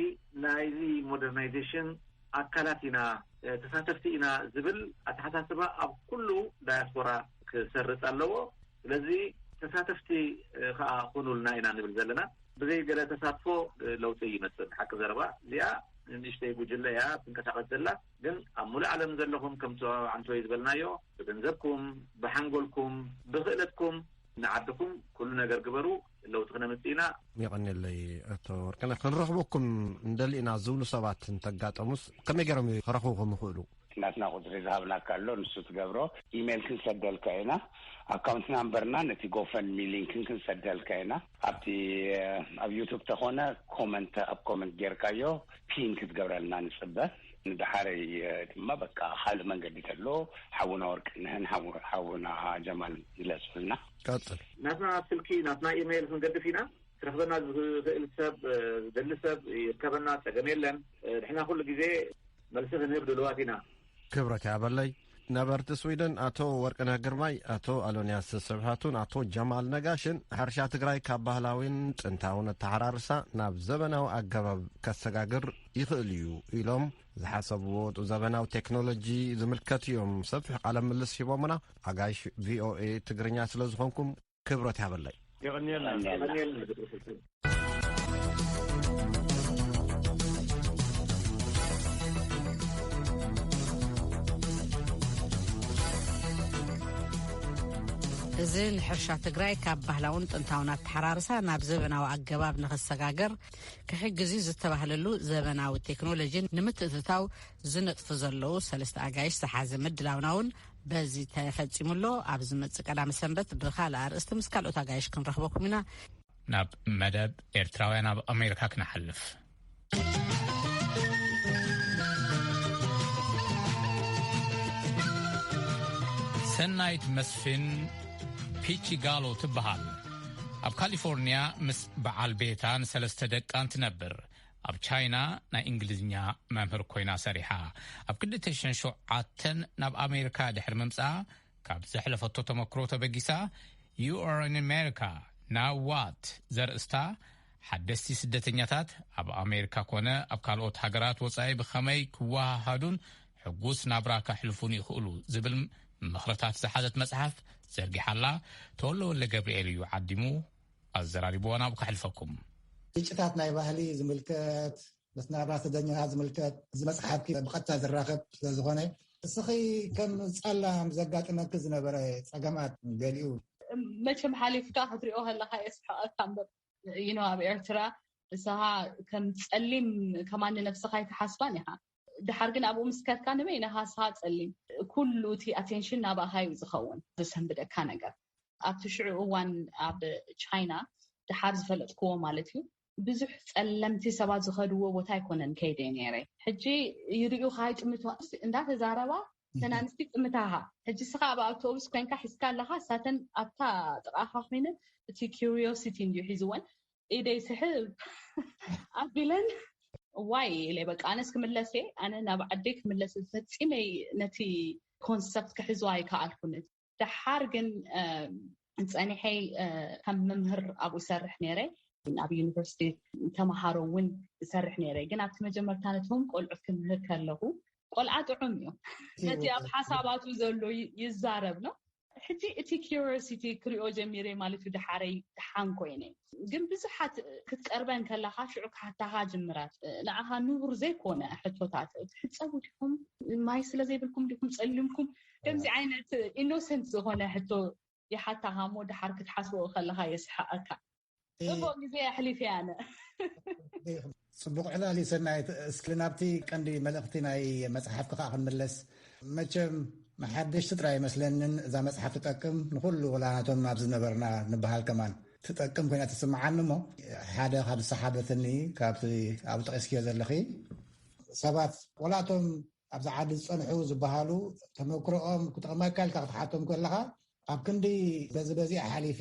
ናይዚ ሞደርናይዜሽን ኣካላት ኢና፣ እ፣ ተሳተፍቲ ኢና ዝብል ኣተሓሳስባ ኣብ ኩሉ ዳያስፖራ ክሰርጽ ኣለዎ። ስለዚ ተሳተፍቲ፣ እ፣ ከኣ ኩኑልና ኢና ንብል ዘለና። ብዘይ ገለ ተሳትፎ፣ እ፣ ለውጢ ይመጽእ። ሓቂ ዘረባ እዚኣ ንእሽተይ ጉጅለ እያ ትንቀሳቐስ ዘላ። ግን ኣብ ሙሉእ ዓለም ዘለኹም ከምቲ ዓንቶይ ዝበልናዮ ብገንዘብኩም፣ ብሓንጎልኩም፣ ብኽእለትኩም ንዓድኹም ኩሉ ነገር ግበሩ። ለውጢ ክነምጽእ ኢና። የቐንየለይ ኣቶ ወርቅነህ። ክንረኽበኩም እንደሊ ኢና ዝብሉ ሰባት እንተጋጠሙስ ከመይ ገይሮም ክረኽቡኹም ይኽእሉ? ናትና ቁጽሪ ዝሃብናካ ኣሎ፣ ንሱ ትገብሮ። ኢሜይል ክንሰደልካ ኢና። ኣካውንት ናምበርና ነቲ ጎፈንሚ ሊንክን ክንሰደልካ ኢና። ኣብቲ፣ ኣብ ዩቱብ ተኾነ ኮመንት፣ ኣብ ኮመንት ጌርካዮ ፒን ክትገብረልና ንጽበ። ንደሓረይ ድማ በቃ ካልእ መንገዲ ተሎ ሓውና ወርቅነህን ሓው-፣ ሓውና ጀማል ግለጹልና። ቀጽል። ናትና ስልኪ፣ ናትና ኢሜይል ክንገድፍ ኢና። ክረኽበና ዝኽእል ሰብ፣ ዝደሊ ሰብ ይርከበና፣ ጸገም የለን። ንሕና ኩሉ ግዜ መልሲ ክንህብ ድልዋት ኢና። ክብረት ያበለይ። ነበርቲ ስዊድን ኣቶ ወርቅነህ ግርማይ፣ ኣቶ ኣሎንያስ ስብሃቱን ኣቶ ጀማል ነጋሽን ሕርሻ ትግራይ ካብ ባህላዊን ጥንታውን ኣተሓራርሳ ናብ ዘበናዊ ኣገባብ ከሰጋግር ይኽእል እዩ ኢሎም ዝሓሰብዎ ዘበናዊ ቴክኖሎጂ ዝምልከት እዮም ሰፊሕ ቃለ ምልስ ሂቦምና። ኣጋይሽ ቪኦኤ ትግርኛ ስለ ዝኾንኩም ክብረት ያበለይ። የቐንየልና። የቐንየልና። እዚ ንሕርሻ ትግራይ ካብ ባህላውን ጥንታውን ኣተሓራርሳ ናብ ዘበናዊ ኣገባብ ንኽሰጋገር ክሕግዝ እዩ ዝተባህለሉ ዘበናዊ ቴክኖሎጂ ንምትእትታው ዝነጥፉ ዘለዉ ሰለስተ ኣጋይሽ ዝሓዘ ምድላውና እውን በዚ ተፈጺሙ ኣሎ። ኣብ ዝመጽእ ቀዳመ ሰንበት ብኻልእ ኣርእስቲ ምስ ካልኦት ኣጋይሽ ክንረኽበኩም ኢና። ናብ መደብ ኤርትራውያን ኣብ ኣሜሪካ ክንሓልፍ። ሰናይት መስፍን ፒቺ ጋሎ ትበሃል። ኣብ ካሊፎርኒያ ምስ በዓል ቤታን ሰለስተ ደቃን ትነብር። ኣብ ቻይና ናይ እንግሊዝኛ መምህር ኮይና ሰሪሓ። ኣብ ክልተ ሽሕን ሸውዓተን ናብ ኣሜሪካ ድሕሪ ምምጻኣ፣ ካብ ዘሕለፈቶ ተመክሮ ተበጊሳ፣ You are in America, now what? ዘርእስታ ሓደስቲ ስደተኛታት ኣብ ኣሜሪካ ኮነ ኣብ ካልኦት ሃገራት ወጻኢ ብኸመይ ክወሃሃዱን ሕጉስ ናብራ ከሕልፉን ይኽእሉ ዝብል ምኽርታት ዝሓዘት መጽሓፍ ዘርጊሓላ። ተወልደ ወልደ ገብርኤል እዩ ዓዲሙ ኣዘራሪብዎ፣ ናብኡ ከሕልፈኩም። ግጭታት ናይ ባህሊ ዝምልከት፣ ምስ ናብራ ስደተኛታት ዝምልከት፣ እዚ መጽሓፍኪ ብቐጥታ ዝራኸብ ስለ ዝኾነ፣ እስኺ ከም ጸላም ዘጋጥመኪ ዝነበረ ጸገማት ገሊኡ። መቸም ሓሊፍካ ክትሪኦ ከለኻ የስሕቐካ እምበር፣ you know፣ ኣብ ኤርትራ ንስኻ ከም ጸሊም ከማን ንነብስኻ ኣይትሓስባን ኢኻ። ድሓር ግን ኣብኡ ምስ ከድካ ንበይንኻ ንስኻ ጸሊም፣ ኩሉ እቲ ኣቴንሽን ናባኻ እዩ ዝኸውን፣ ዘሰንብደካ ነገር። ኣብቲ ሽዑ እዋን ኣብ ቻይና፣ ድሓር ዝፈለጥክዎ ማለት እዩ፣ ብዙሕ ጸለምቲ ሰባት ዝኸድዎ ቦታ ኣይኮነን ከይደ ነይረ። ሕጂ ይርእዩኻ ይጥምቱ፣ እንዳተዛረባ እተን ኣንስቲ ይጥምታኻ። ሕጂ ስኻ ኣብ ኣውቶቡስ ኮይንካ ሒዝካ ኣለኻ፣ እሳተን ኣብታ ጥቓኻ ኮይነን፣ እቲ ኪሪዮሲቲ እንድዩ ሒዝወን፣ ኢደይ ስሕብ ኣቢለን፣ ዋይ ኢለ፣ በቃ ኣነስ ክምለስ እየ፣ ኣነ ናብ ዓደይ ክምለስ፣ ፈጺመ ነቲ ኮንሰፕት ክሕዞ ኣይከኣልኩን። ደሓር ግን፣ እ፣ ጸኒሐ፣ እ፣ ከም መምህር ኣብኡ ይሰርሕ ነይረ። ኣብ ዩኒቨርሲቲ ተመሃሮ እውን ይሰርሕ ነይረ። ግን ኣብቲ መጀመርታ ነቶም ቆልዑት ክምህር ከለኹ፣ ቆልዓ ጥዑም እዩ። ነቲ ኣብ ሓሳባቱ ዘሎ ይ-፣ ይዛረብ ነው። ሕጂ እቲ ኪሪዮሲቲ ክሪኦ ጀሚረ ማለት እዩ። ደሓረይ ደሓን ኮይነ። ግን ብዙሓት ክትቀርበን ከለኻ ሽዑ ክሓታኻ ጅምራት። ንዓኻ ንቡር ዘይኮነ ሕቶታት፣ ትሕጸቡ ዲኹም? ማይ ስለ ዘይብልኩም ዲኹም ጸሊምኩም? ከምዚ ዓይነት ኢኖሰንት ዝኾነ ሕቶ ይሓታኻ እሞ ድሓር ክትሓስቦ ከለኻ የስሕቐካ። ጽቡቕ ግዜ ኣሕሊፈ ኣነ። ጽቡቕ ዕላል እዩ ሰናይት። እስኪ ናብቲ ቀንዲ መልእኽቲ ናይ መጽሓፍኪ ከኣ ክንምለስ። መቸም ንሓደሽቲ ጥራይ ኣይመስለንን እዛ መጽሓፍ ትጠቅም፣ ንኹሉ ወላ ናቶም ኣብ ዝነበርና ንበሃል ከማን ትጠቅም ኮይና ትስምዓኒ። እሞ ሓደ ካብ ዝሰሓበትኒ ካብቲ ኣብ ጠቒስክዮ ዘለኺ ሰባት ወላቶም ኣብዚ ዓዲ ዝጸንሑ ዝበሃሉ ተመክሮኦም ክጠቕመካ ኢልካ ክትሓቶም ከለኻ ኣብ ክንዲ በዚ በዚ ሓሊፈ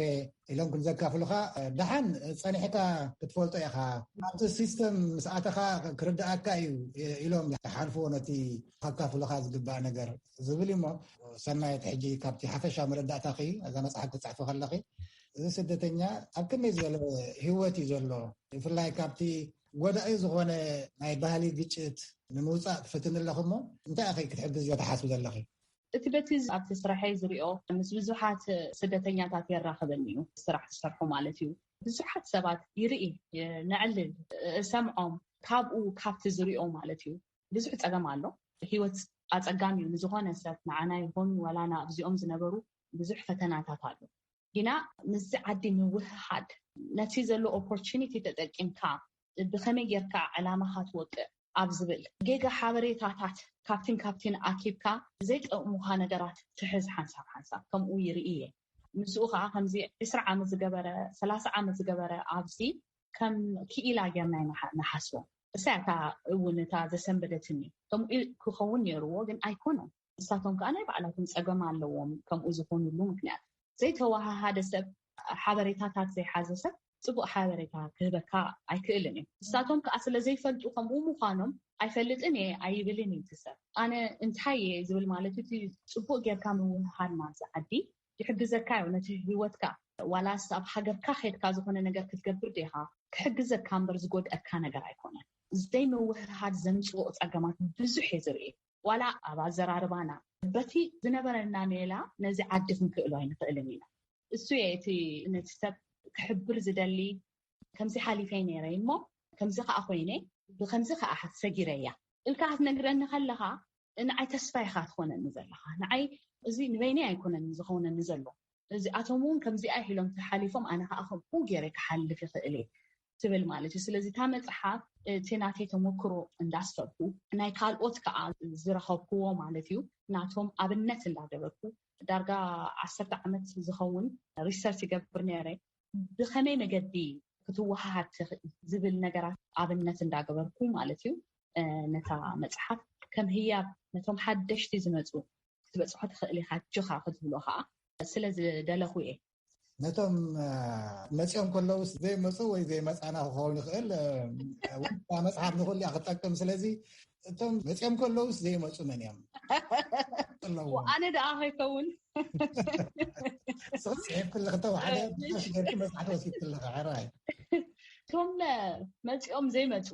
ኢሎም ክንዘካፍሉኻ ደሓን ጸኒሕካ ክትፈልጦ ኢኻ። ኣብቲ ሲስተም ምስ ኣተኻ ክርድኣካ እዩ ኢሎም ይሓልፍዎ ነቲ ከካፍሉኻ ዝግባእ ነገር ዝብል እዩሞ። ሰናየት ሕጂ ካብቲ ሓፈሻ መረዳእታኺ እዛ መጽሓፍ ክትጽሕፊ ከለኺ እዚ ስደተኛ ኣብ ከመይ ዝበለ ህይወት እዩ ዘሎ? ብፍላይ ካብቲ ጎዳኢ ዝኾነ ናይ ባህሊ ግጭት ንምውፃእ ትፍትን ኣለኹ እሞ እንታይ ኢኺ ክትሕግዝዮ ትሓስቢ ዘለኺ? እቲ በቲ ኣብቲ ስራሐይ ዝሪኦ ምስ ብዙሓት ስደተኛታት የራኽበኒ እዩ። ስራሕ ዝሰርሑ ማለት እዩ። ብዙሓት ሰባት ይርኢ፣ ነዕልል፣ እሰምዖም ካብኡ ካብቲ ዝሪኦ ማለት እዩ። ብዙሕ ፀገም ኣሎ። ህይወት ኣፀጋሚ እዩ ንዝኾነ ሰብ፣ ንዓና ይኹን ዋላ ንኣብዚኦም ዝነበሩ ብዙሕ ፈተናታት ኣሎ። ግና ምስዚ ዓዲ ምውህሃድ ነቲ ዘሎ ኦፖርቹኒቲ ተጠቂምካ ብኸመይ ጌርካ ዕላማኻ ትወቅዕ ኣብ ዝብል ጌጋ ሓበሬታታት ካብቲን ካብቲን ኣኪብካ ዘይጠቕሙኻ ነገራት ትሕዝ ሓንሳብ ሓንሳብ ከምኡ ይርኢ እየ። ምስኡ ከዓ ከምዚ ዕስራ ዓመት ዝገበረ ሰላሳ ዓመት ዝገበረ ኣብዚ ከም ክኢላ ጌርና ኢና ንሓስቦ። እሳ እታ እውን እታ ዘሰንበደትኒ ከምኡ ክኸውን ነይርዎ ግን ኣይኮነን። ንሳቶም ከዓ ናይ ባዕላቶም ፀገም ኣለዎም። ከምኡ ዝኾኑሉ ምክንያት ዘይተወሃሃደ ሰብ፣ ሓበሬታታት ዘይሓዘ ሰብ ፅቡቅ ሓበሬታ ክህበካ ኣይክእልን እዩ። ንሳቶም ከዓ ስለ ዘይፈልጡ ከምኡ ምዃኖም ኣይፈልጥን እየ ኣይብልን እዩ እቲ ሰብ። ኣነ እንታይ እየ ዝብል ማለት እቲ ፅቡቅ ጌርካ ምውህሃድ ናብዚ ዓዲ ይሕግዘካ እዩ ነቲ ህይወትካ። ዋላስ ኣብ ሃገርካ ከድካ ዝኾነ ነገር ክትገብር ዲኻ ክሕግዘካ እምበር ዝጎድኣካ ነገር ኣይኮነን። ዘይምውህሃድ ዘምፅኦ ፀገማት ብዙሕ እየ ዝርኢ። ዋላ ኣብ ኣዘራርባና በቲ ዝነበረና ሜላ ነዚ ዓዲ ክንክእሎ ኣይንኽእልን ኢና። እሱ እየ እቲ ነቲ ሰብ ክሕብር ዝደሊ። ከምዚ ሓሊፈ ነይረ እሞ ከምዚ ከዓ ኮይነ ብከምዚ ከዓ ሰጊረ እያ ኢልካ ክትነግረኒ ከለካ ንዓይ ተስፋ ኢካ ትኮነኒ ዘለካ። ንዓይ እዚ ንበይነይ ኣይኮነን ዝኮነኒ ዘሎ። እዚኣቶም እውን ከምዚኣ ኢሎም ተሓሊፎም ኣነ ከዓ ከምኡ ገይረ ክሓልፍ ይኽእል እየ ትብል ማለት እዩ። ስለዚ እታ መፅሓፍ እቲ ናተይ ተመክሮ እንዳስፈርኩ ናይ ካልኦት ከዓ ዝረኸብክዎ ማለት እዩ ናቶም ኣብነት እንዳገበርኩ ዳርጋ ዓሰርተ ዓመት ዝኸውን ሪሰርች ይገብር ነይረ። ብኸመይ መገዲ ክትወሃሃድ ትኽእል ዝብል ነገራት ኣብነት እንዳገበርኩ ማለት እዩ። ነታ መፅሓፍ ከም ህያብ ነቶም ሓደሽቲ ዝመፁ ክትበፅሖ ትኽእል ኢካ ኣጆካ ክትብሎ ከዓ ስለ ዝደለኹ እየ። ነቶም መፂኦም ከለውስ ዘይመፁ ወይ ዘይመፃና ክኸውን ይኽእል። መፅሓፍ ንኩሉ ክትጠቅም ስለዚ እቶም መፂኦም ከለውስ ዘይመፁ መን እዮም ኣለዎ? ኣነ ደኣ ከይከውን ስኽስ ይሕፍል ክተው ሓደ ሽ ገርኪ መፅሓፍ ወሲድክለኸ ሕራይ እቶም መፂኦም ዘይመፁ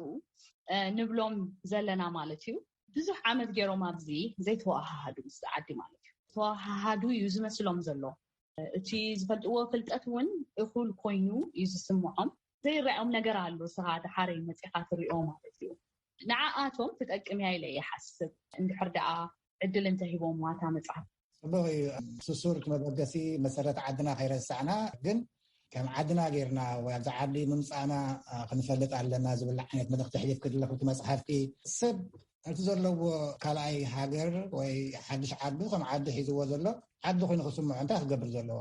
ንብሎም ዘለና ማለት እዩ። ብዙሕ ዓመት ገይሮም ኣብዚ ዘይተወሃሃዱ ምስ ዓዲ ማለት እዩ። ተወሃሃዱ እዩ ዝመስሎም ዘሎ። እቲ ዝፈልጥዎ ፍልጠት እውን እኹል ኮይኑ እዩ ዝስምዖም። ዘይረኣዮም ነገር ኣሎ ስኻ ድሓረይ መፂኻ ትሪኦ ማለት እዩ። ንዓኣቶም ትጠቅም እያ ኢለ ይሓስብ። እንድሕር ደኣ ዕድል እንተሂቦም ዋታ መፅሓፍ ፅቡቅ እዩ። ስሱር መበገሲ መሰረት ዓድና ከይረሳዕና ግን ከም ዓድና ጌርና ወይ ኣብዚ ዓዲ ምምፃእና ክንፈልጥ ኣለና ዝብል ዓይነት መልእክቲ ሕሊፍ ክድለፍ እቲ መፅሓፍቲ ሰብ ኣብቲ ዘለዎ ካልኣይ ሃገር ወይ ሓድሽ ዓዱ ከም ዓዲ ሒዝዎ ዘሎ ዓዲ ኮይኑ ክስምዖ እንታይ ክገብር ዘለዎ?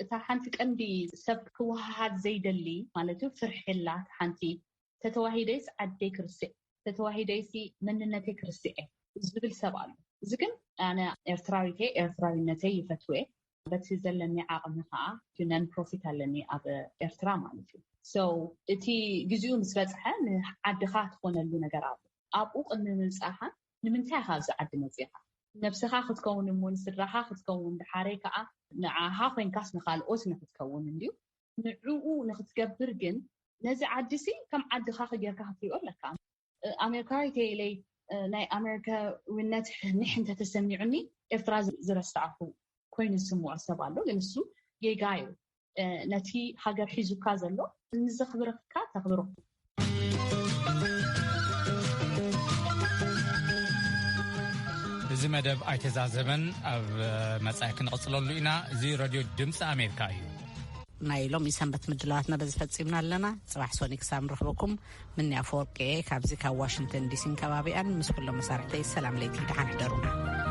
እታ ሓንቲ ቀንዲ ሰብ ክወሃሃድ ዘይደሊ ማለት እዩ ፍርሒ ኣላ። ሓንቲ ተተዋሂደይስ ዓደይ ክርስዕ፣ ተተዋሂደይሲ መንነተይ ክርስዕ ዝብል ሰብ ኣሎ። እዚ ግን ኣነ ኤርትራዊት እየ፣ ኤርትራዊነተይ ይፈትወ። በቲ ዘለኒ ዓቕሚ ከዓ ነን ፕሮፊት ኣለኒ ኣብ ኤርትራ ማለት እዩ። So እቲ ግዜኡ ምስ በፅሐ ንዓድኻ ትኾነሉ ነገር ኣሎ። ኣብኡ ቅድሚ ምብፃሓ ንምንታይ ኢኻ ኣብዚ ዓዲ መፂኻ? ነብስኻ ክትከውን እሞ ንስድራኻ ክትከውን ድሓረይ ከዓ ንዓኻ ኮይንካስ ንኻልኦት ንክትከውን እንድዩ። ንዕኡ ንክትገብር ግን ነዚ ዓዲ ሲ ከም ዓድኻ ጌርካ ክትሪኦ ኣለካ። ኣሜሪካዊት እየ ኢለይ ናይ ኣሜሪካዊነት ኒሕ እንተተሰሚዑኒ ኤርትራ ዝረሳዕኩ ኮይኑ ዝስምዖ ሰብ ኣሎ። ግን እሱ ጌጋ እዩ። ነቲ ሃገር ሒዙካ ዘሎ ንዘኽብረካ ተኽብሮ። እዚ እዚ መደብ ኣይተዛዘመን፣ ኣብ መጻኢ ክንቕጽለሉ ኢና። እዚ ሬድዮ ድምፂ ኣሜሪካ እዩ። ናይ ሎሚ ሰንበት ምድላዋትና በዚ ፈጺምና ኣለና። ጽባሕ ሶኒ ክሳብ ንረኽበኩም፣ ምንያ ኣፈወርቂ እየ ካብዚ ካብ ዋሽንግተን ዲሲን ከባቢኣን ምስ ኩሎም መሳርሕተይ ሰላም ለይቲ፣ ደሓን ሕደሩና።